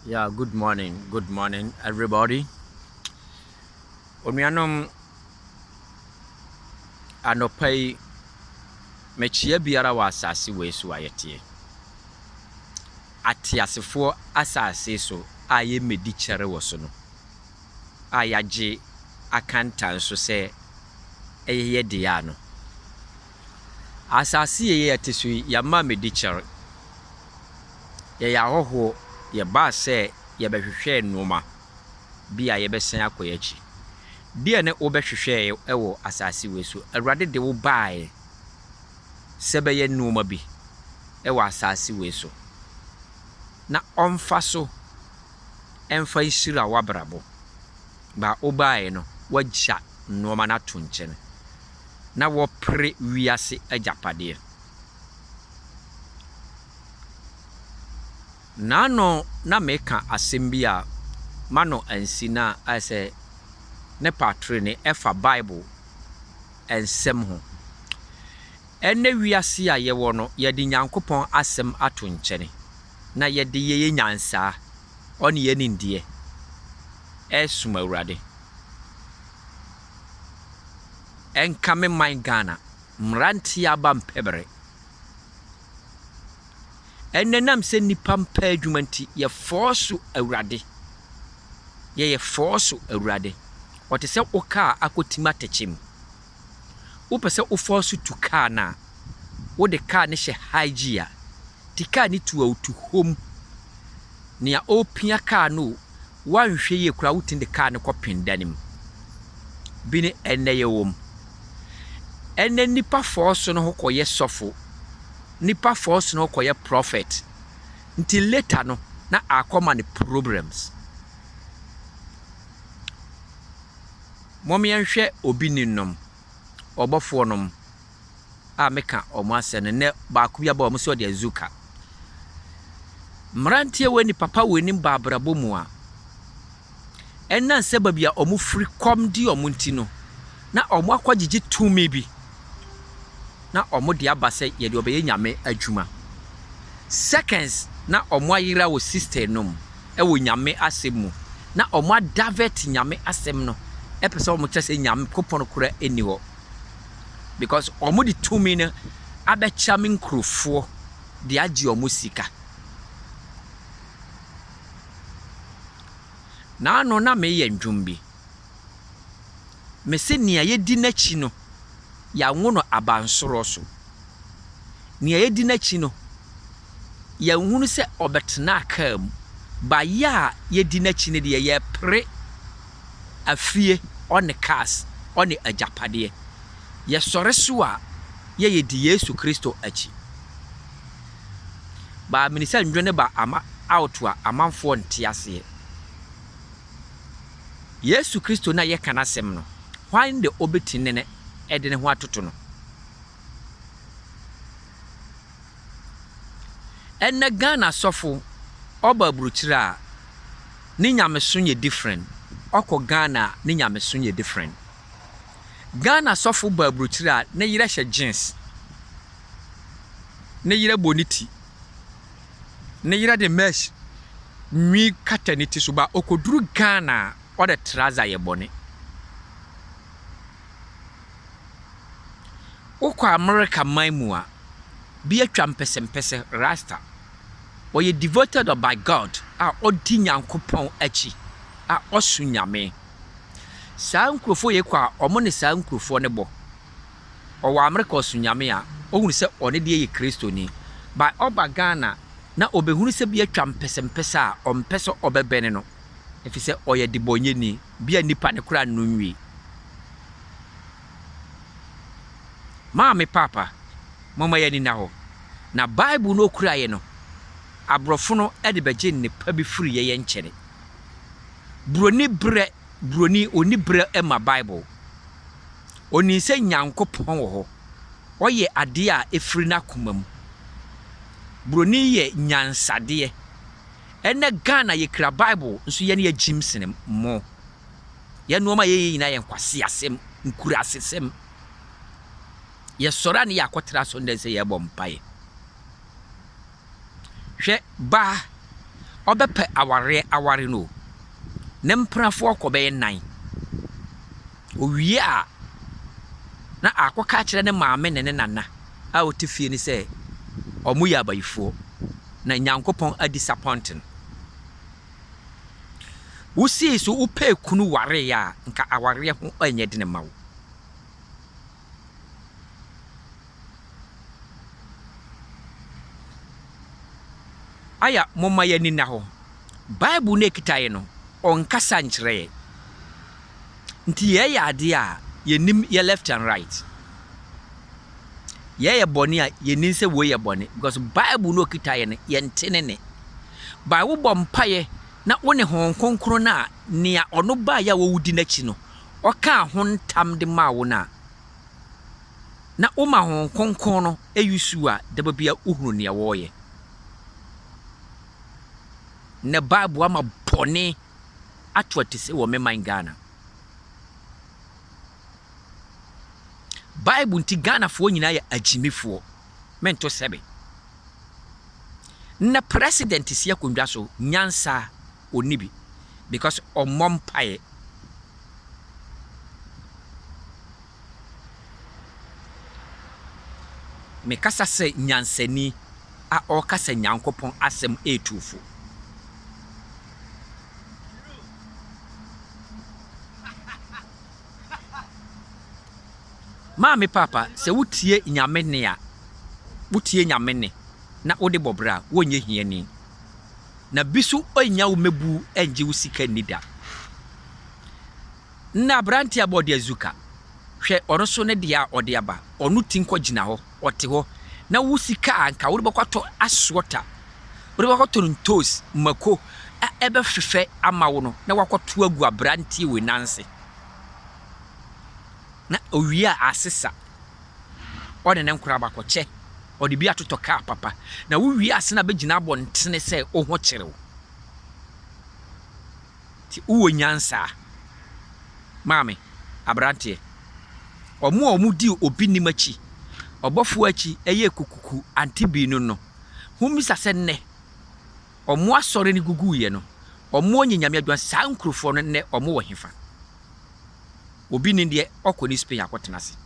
Yeah, good morning, good morning, everybody. Onuanom, anɔpa yi, mekyia biara wɔ asase wei so a yɛteɛ. Ateasefoɔ asase so a yɛmmɛdi kyɛre wɔ so no, a yɛagye aka ntan so sɛ ɛyɛ yɛ dea no. Asase yi yɛte so yi, yɛama mmɛdi kyɛre. Yɛyɛ ahɔhoɔ, yɛbaa sɛ yɛbɛhwehwɛɛ nnoɔma bi a yɛbɛsan akɔ yɛn akyi. Deɛ ne wobɛhwehwɛɛ wɔ asase wei so? Awurade de wo baeɛ sɛ bɛyɛ nnoɔma bi wɔ asase wei so na ɔmfa so mfa nhyira w'abrabɔ. Ba wobaeɛ no, woagya nnoɔma no ato nkyɛn na wɔpere wiase agyapadeɛ. Naano na meka asɛm bi a m'ano ansi na ayɛ sɛ ne patere ne ɛfa Bible nsɛm ho. Ɛnnɛ wiase a yɛwɔ no, yɛde Nyankopɔn asɛm ato nkyɛne na yɛde yɛyɛ nyansaa ɔne yɛn nimdeɛ ɛresom Awurade. Ɛnka me man Ghana, mmeranteɛ aba mpɛbere. Ɛnnɛ nam sɛ nnipa mpɛ adwuma nti, yɛfɔɔso Awurade. Yɛyɛ fɔɔso Awurade. Ɔte sɛ wo kaa akɔtim atɛkyɛ mu. Wopɛ sɛ wofɔɔso tu kaa no a, wode kaa no hyɛ high gear. Nti kaa no tu a, otu hom. Nea ɔrepia kaa no o, woanhwɛ yie koraa wotumi de kaa no kɔpem dan mu. Bi ne ɛnnɛ yɛwɔ mu. Ɛnnɛ nnipa fɔɔso no ho kɔyɛ sɔfo. Nnipa fɔɔso no ho kɔyɛ prophet. Nti later no, na akɔma no problems. Mom yɛnhwɛ obi ninom, ɔbɔfoɔ nom a meka wɔn asɛm no. Nnɛ baako bi aba wɔn sɛ ɔde azuka. Mmeranteɛ wei ne papa wei nim ba abrabɔ mu a, ɛnam sɛ baabi a wɔfiri kɔm de wɔn nti no, na wɔn akɔgyegye tumi bi na wɔde aba sɛ yɛde ɔbɛyɛ Nyame adwuma. Seconds na wɔn ayera wɔ system no mu wɔ Nyame asɛm mu na wɔn adivert Nyame asɛm no ɛpɛ sɛ wɔn kyerɛ sɛ Nyankopɔn koraa nni hɔ because wɔn de tumi no abɛkyam nkurofoɔ de agye wɔn sika. Naano na meyɛ ndwom bi. Mese nea yɛdi n'akyi no, yɛanwo no abansoro so. Nea yɛdi n'akyi no, yɛnhunu sɛ ɔbɛtenaa kaa mu. Ba yɛ a yɛdi n'akyi no deɛ, yɛpere afie ɔne cars ɔne agyapadeɛ. Yɛsɔre so a, yɛ yɛdi Yesu Kristo akyi. Baa mene sɛ ndwene ba ama out a amanfoɔ nte aseɛ. Yesu Kristo no a yɛka n'asɛm no, hwan de obetumi ne no de ne ho atoto no? Ɛnnɛ Ghana sɔfo ɔba aburokyire a, ne nyamesom yɛ different. Ɔkɔ Ghana a, ne nyamesom yɛ different. Ghana sɔfo ba aburokyire a, ne yerɛ hyɛ jeans. Ne yerɛ bɔ ne ti. Ne yerɛ de mesh nwi kata ne ti so ba ɔkɔduru Ghana a, ɔde trouser yɛ bɔne. Wokɔ America man mu a, bi atwa mpɛsɛmpɛsɛ rasta. Ɔyɛ devoted by God a ɔdi Nyankopɔn akyi a ɔsom Nyame. Saa nkurɔfoɔ yɛ kɔ a, wɔn ne saa nkurɔfoɔ no bɔ. Ɔwɔ America ɔsom Nyame a, ɔhunu sɛ ɔne deɛ yɛ Kristoni. But ɔba Ghana na ɔbɛhunu sɛ bi atwa mpɛsɛmpɛsɛ a, ɔmpɛ sɛ ɔbɛbɛne no. Ɛfiri sɛ ɔyɛ debɔnyɛni. Bi a nipa no koraa nno nwie. Maame paapa, momma yɛn ani nna hɔ. Na Bible no okuraeɛ no, aborɔfo no de bɛgye nnepa bi firi yɛn nkyɛne. Buroni berɛ, buroni ɔnni berɛ ma Bible. Ɔnim sɛ Nyankopɔn wɔ hɔ. Ɔyɛ adeɛ a ɛfiri n'akoma mu. Buroni yɛ nyansadeɛ. Ɛnnɛ Ghana yɛkura Bible nso yɛn yɛgyim sene mo. Yɛn nneɛma a yɛyɛ nyinaa yɛ nkwaseasɛm, nkurasesɛm. Yɛsɔre a ne yɛakɔtra asɔredan sɛ yɛrebɔ mpaeɛ. Hwɛ baa. Ɔbɛpɛ awareɛ aware no o. Ne mpenafoɔ kɔ bɛyɛ nan. Owie a, na akɔka akyerɛ ne maame ne ne nana a ɔte fie no sɛ ɔmo yɛ abayifoɔ na Nyankopɔn adisapɔnte no. Wosii so wopɛɛ kunu wareeɛ a, nka awareɛ ho nyɛ dene mma wo. Aya momma yɛn ani nna hɔ. Bible no a ɛkita yɛn no, ɔnkasa nkyerɛ yɛn. Nti yɛyɛ adeɛ a, yɛnim yɛ left and right. Yɛyɛ bɔne a, yɛnim sɛ wei yɛ bɔne because Bible no a ɔkita yɛn no, yɛnte ne nne. By wobɔ mpaeɛ na wo ne Honhom Kronkron no a nea ɔno baeɛ a wɔwodi n'akyi no, ɔkaa ho ntam de maa wo no a, na woma Honhom Kronkron no use wo a, daba bia wohunu nea wɔreyɛ. Nnɛ Bible ama bɔne ato atese wɔ me man Ghana. Bible nti Ghanafoɔ nyinaa yɛ agyimifoɔ. Mento sɛbe. Nnɛ president si akonnwa so nyansa ɔnni bi because ɔmmɔ mpaeɛ. Mekasa sɛ nyansani a ɔrekasa Nyankopɔn asɛm retu fo. Maame paapa, sɛ wotie Nyame nne a, wotie Nyame nne na wode bɔ bra a, wonyɛ hiani. Na bi so nnya wo mɛbu ngye wo sika nni da. Nna aberantsɛ a bɔɔde azuka, hwɛ ɔno so ne deɛ a ɔde aba, ɔno ti nkɔ gyina hɔ, ɔte hɔ, na wo sika a nka wode bɛkɔ atɔ asoɔta, wode bɛkɔ atɔ ntoos, mako a ɛbɛfefɛ ama wo no, na wakɔto agu aberanteɛ wei nan ase. Na owie a asesa, ɔne ne nkora bakɔkyɛ, ɔde bi atotɔ kaa papa. Na wowie ase na bɛgyina abɔntene sɛ wo ho kyere wo. Nti wowɔ nyansa a, maame, aberanteɛ, wɔn a wɔdi obi nim akyi, ɔbɔfoɔ akyi yɛ kukuku ante binom no, hommisa sɛ nnɛ, wɔn asɔre no guguiɛ no, wɔn anyi Nyame adwuma, saa nkurofoɔ no nnɛ wɔn wɔ hefa? Obi nim deɛ ɔkɔ ne Spain akɔtena ase.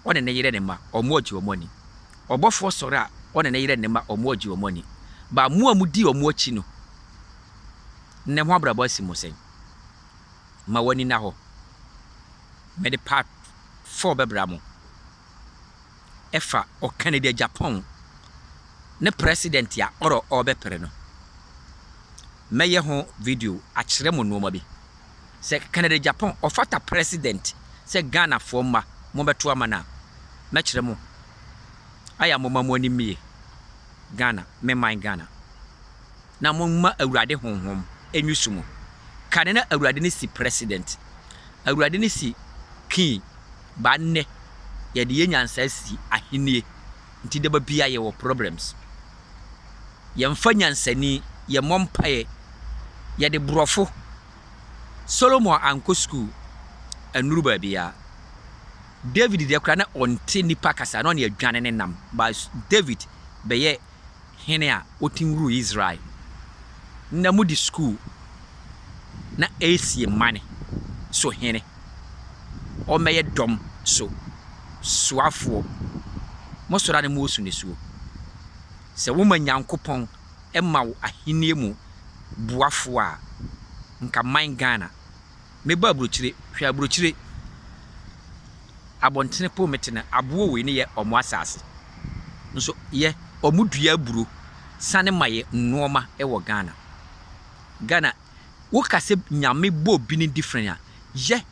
Ɔne ne yere ne mma, wɔn agye wɔn ani. Ɔbɔfoɔ sɔre a, ɔne ne yere ne mma, wɔn agye wɔn ani. Ba mo a modi wɔn akyi no, Nnɛ ho abrabɔ asi mo sɛn? Ma w'ani nna hɔ. Mede part 4 bɛbra mo. Ɛfa Ɔkennedy Agyapong ne president a ɔrɔ ɔrebɛpere no. Mɛyɛ ho video akyerɛ mo nnoɔma bi. Sɛ Kennedy Agyapong ɔfata president sɛ Ghanafoɔ mma mobɛto ama no a, mɛkyerɛ mo. Ayɛ a momma mo ani mmie. Ghana, me man Ghana. Na momma Awurade honhom nwisu mo. Kane na Awurade ne si president, Awurade ne si king, ba nnɛ yɛde yɛ nyansa si ahennie, nti daba bia yɛwɔ problems. Yɛmfa nyansani, yɛmmɔ mpaeɛ, yɛde borɔfo. Solomon ankɔ school annuru baabiara. David deɛ koraa na ɔnte nipa kasa, na ɔne adwane ne nam, but David bɛyɛ hene a ɔtim rule Israel. Nna mudi sukuu na ɛresie mane so hene, ɔmmɛyɛ dɔm so soafoɔ. Mosɔre a na moresu nisuo. Sɛ woma Nyankopɔn ma wo ahennie mu boafoɔ a, nka man Ghana. Mebɔ aburokyire, hwɛ aburokyire. Abɔntene po mete no aboɔ wei ne yɛ ɔmo asaase nso yɛ ɔmo dua aburo sane ma yɛ nnoɔma wɔ Ghana. Ghana wo ka sɛ nyame bɔ obi ne different a yɛ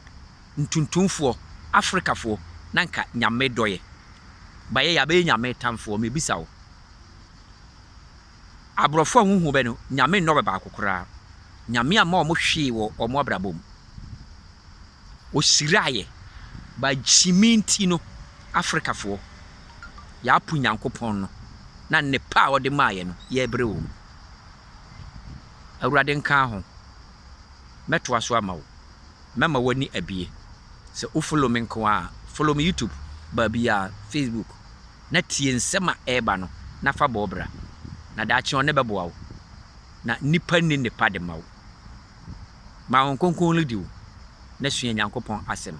ntuntumfoɔ Africafoɔ na nka nyame dɔ yɛ ba yɛ yɛabɛyɛ nyame tamfoɔ mebisa wo aborɔfo a wohu bɛ no nyame nnɔ bɛ baako koraa nyame amma ɔmo hwee wɔ ɔmo abrabɔ mu. Ɔhyiraa yɛ but gyimii nti no Africafoɔ yɛapo Nyankopɔn no na nnepa a ɔde maa yɛ no yɛbrɛ wɔ mu. Awurade nka ho. Mɛtoa so ama wo. Mɛma w'ani abie. Sɛ wo follow me nko ara a, follow me YouTube, baabiara, Facebook, na tie nsɛm a ɛreba no na fa bɔ wo bra. Na daakye ɔno bɛboa wo. Na nnipa nni nnepa de ma wo. Ma Honhom Kronkron leadi wo na sua Nyankopɔn asɛm.